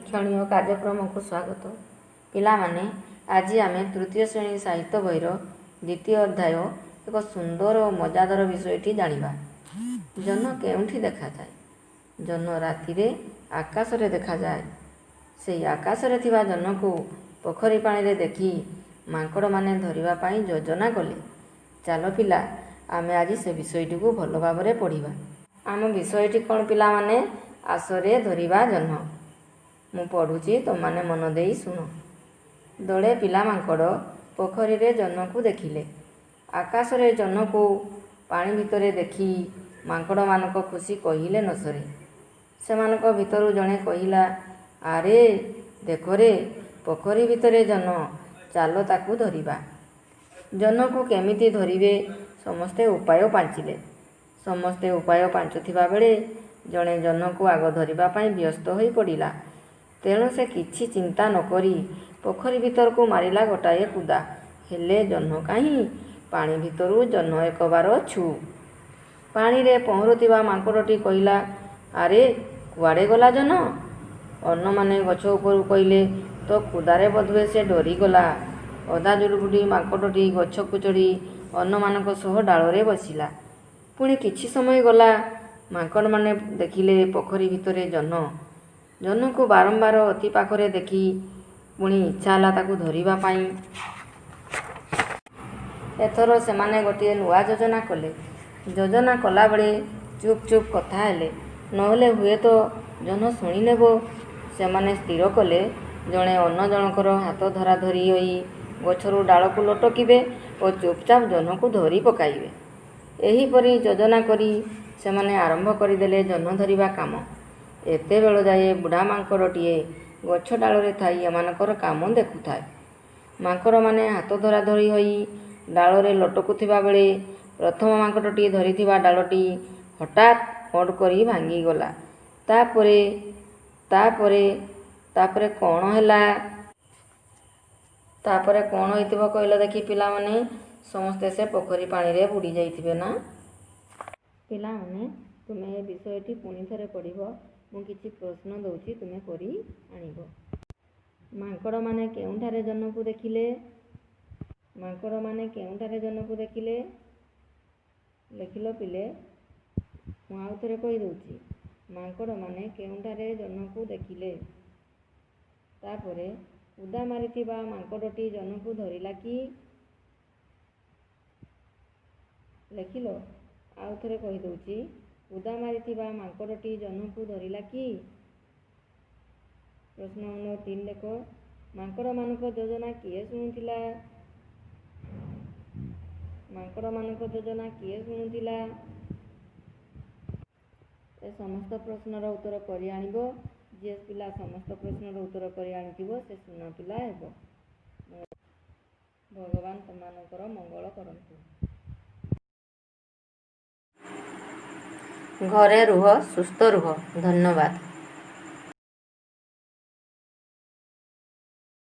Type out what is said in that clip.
ଶିକ୍ଷଣୀୟ କାର୍ଯ୍ୟକ୍ରମକୁ ସ୍ୱାଗତ। ପିଲାମାନେ, ଆଜି ଆମେ ତୃତୀୟ ଶ୍ରେଣୀ ସାହିତ୍ୟ ବହିର ଦ୍ୱିତୀୟ ଅଧ୍ୟାୟ ଏକ ସୁନ୍ଦର ଓ ମଜାଦାର ବିଷୟଟି ଜାଣିବା। ଜହ୍ନ କେଉଁଠି ଦେଖାଯାଏ? ଜହ୍ନ ରାତିରେ ଆକାଶରେ ଦେଖାଯାଏ। ସେଇ ଆକାଶରେ ଥିବା ଜହ୍ନକୁ ପୋଖରୀ ପାଣିରେ ଦେଖି ମାଙ୍କଡ଼ମାନେ ଧରିବା ପାଇଁ ଯୋଜନା କଲେ। ଚାଲ ପିଲା, ଆମେ ଆଜି ସେ ବିଷୟଟିକୁ ଭଲ ଭାବରେ ପଢ଼ିବା। ଆମ ବିଷୟଟି କ'ଣ ପିଲାମାନେ? ଆସରେ ଧରିବା ଜହ୍ନ। ମୁଁ ପଢ଼ୁଛି, ତୁମମାନେ ମନ ଦେଇ ଶୁଣ। ଦଳେ ପିଲା ମାଙ୍କଡ଼ ପୋଖରୀରେ ଜହ୍ନକୁ ଦେଖିଲେ। ଆକାଶରେ ଜହ୍ନକୁ ପାଣି ଭିତରେ ଦେଖି ମାଙ୍କଡ଼ମାନଙ୍କ ଖୁସି କହିଲେ ନ ସରେ। ସେମାନଙ୍କ ଭିତରୁ ଜଣେ କହିଲା, ଆରେ ଦେଖରେ, ପୋଖରୀ ଭିତରେ ଜହ୍ନ, ଚାଲ ତାକୁ ଧରିବା। ଜହ୍ନକୁ କେମିତି ଧରିବେ ସମସ୍ତେ ଉପାୟ ପାଞ୍ଚିଲେ। ସମସ୍ତେ ଉପାୟ ପାଞ୍ଚୁଥିବା ବେଳେ ଜଣେ ଜହ୍ନକୁ ଆଗ ଧରିବା ପାଇଁ ବ୍ୟସ୍ତ ହୋଇ ପଡ଼ିଲା। ତେଣୁ ସେ କିଛି ଚିନ୍ତା ନ କରି ପୋଖରୀ ଭିତରକୁ ମାରିଲା ଗୋଟାଏ କୁଦା। ହେଲେ ଜହ୍ନ କାହିଁ? ପାଣି ଭିତରୁ ଜହ୍ନ ଏକବାର ଛୁ। ପାଣିରେ ପହଁରୁଥିବା ମାଙ୍କଡ଼ଟି କହିଲା, ଆରେ କୁଆଡ଼େ ଗଲା ଜହ୍ନ? ଅନ୍ୟମାନେ ଗଛ ଉପରୁ କହିଲେ, ତୋ କୁଦାରେ ବୋଧହୁଏ ସେ ଡରିଗଲା। ଅଧା ଜୁଡ଼ୁବୁଡ଼ୁ ମାଙ୍କଡ଼ଟି ଗଛକୁ ଚଢ଼ି ଅନ୍ୟମାନଙ୍କ ସହ ଡାଳରେ ବସିଲା। ପୁଣି କିଛି ସମୟ ଗଲା। ମାଙ୍କଡ଼ମାନେ ଦେଖିଲେ ପୋଖରୀ ଭିତରେ ଜହ୍ନ। ଜହ୍ନକୁ ବାରମ୍ବାର ଅତି ପାଖରେ ଦେଖି ପୁଣି ଇଚ୍ଛା ହେଲା ତାକୁ ଧରିବା ପାଇଁ। ଏଥର ସେମାନେ ଗୋଟିଏ ନୂଆ ଯୋଜନା କଲେ। ଯୋଜନା କଲାବେଳେ ଚୁପ୍ ଚୁପ୍ କଥା ହେଲେ, ନହେଲେ ହୁଏତ ଜହ୍ନ ଶୁଣିନେବ। ସେମାନେ ସ୍ଥିର କଲେ, ଜଣେ ଅନ୍ୟ ଜଣକର ହାତ ଧରାଧରି ହୋଇ ଗଛରୁ ଡାଳକୁ ଲଟକିବେ ଓ ଚୁପଚାପ୍ ଜହ୍ନକୁ ଧରି ପକାଇବେ। ଏହିପରି ଯୋଜନା କରି ସେମାନେ ଆରମ୍ଭ କରିଦେଲେ ଜହ୍ନ ଧରିବା କାମ। ଏତେବେଳ ଯାଏ ବୁଢ଼ା ମାଙ୍କଡ଼ଟିଏ ଗଛ ଡାଳରେ ଥାଇ ଏମାନଙ୍କର କାମ ଦେଖୁଥାଏ। ମାଙ୍କଡ଼ମାନେ ହାତ ଧରାଧରି ହୋଇ ଡାଳରେ ଲଟକୁଥିବା ବେଳେ ପ୍ରଥମ ମାଙ୍କଡ଼ଟି ଧରିଥିବା ଡାଳଟି ହଠାତ୍ ମଡ଼ କରି ଭାଙ୍ଗିଗଲା। ତାପରେ, ତାପରେ, ତାପରେ କ'ଣ ହେଲା? ତାପରେ କ'ଣ ହେଇଥିବ କହିଲ ଦେଖି ପିଲାମାନେ? ସମସ୍ତେ ସେ ପୋଖରୀ ପାଣିରେ ବୁଡ଼ି ଯାଇଥିବେ ନା? ପିଲାମାନେ, ତୁମେ ଏ ବିଷୟଟି ପୁଣି ଥରେ ପଢ଼ିବ। ମୁଁ କିଛି ପ୍ରଶ୍ନ ଦେଉଛି, ତୁମେ କରି ଆଣିବ। ମାଙ୍କଡ଼ମାନେ କେଉଁଠାରେ ଜହ୍ନକୁ ଦେଖିଲେ? ମାଙ୍କଡ଼ମାନେ କେଉଁଠାରେ ଜହ୍ନକୁ ଦେଖିଲେ? ଲେଖିଲ ପିଲେ? ମୁଁ ଆଉ ଥରେ କହିଦେଉଛି, ମାଙ୍କଡ଼ମାନେ କେଉଁଠାରେ ଜହ୍ନକୁ ଦେଖିଲେ? ତାପରେ, କୁଦା ମାରିଥିବା ମାଙ୍କଡ଼ଟି ଜହ୍ନକୁ ଧରିଲା କି? ଲେଖିଲ? ଆଉ ଥରେ କହିଦେଉଛି, କୁଦା ମାରିଥିବା ମାଙ୍କଡ଼ଟି ଜହ୍ନକୁ ଧରିଲା କି? ପ୍ରଶ୍ନ ନମ୍ବର 3 ଲେଖ। ମାଙ୍କଡ଼ମାନଙ୍କ ଯୋଜନା କିଏ ଶୁଣୁଥିଲା? ମାଙ୍କଡ଼ମାନଙ୍କ ଯୋଜନା କିଏ ଶୁଣୁଥିଲା? ଏ ସମସ୍ତ ପ୍ରଶ୍ନର ଉତ୍ତର କରି ଆଣିବ। ଯିଏ ପିଲା ସମସ୍ତ ପ୍ରଶ୍ନର ଉତ୍ତର କରି ଆଣିଥିବ, ସେ ସୁନା ପିଲା ହେବ। ଭଗବାନ ତୁମମାନଙ୍କର ମଙ୍ଗଳ କରନ୍ତୁ। ଘରେ ରୁହ, ସୁସ୍ଥ ରୁହ। ଧନ୍ୟବାଦ।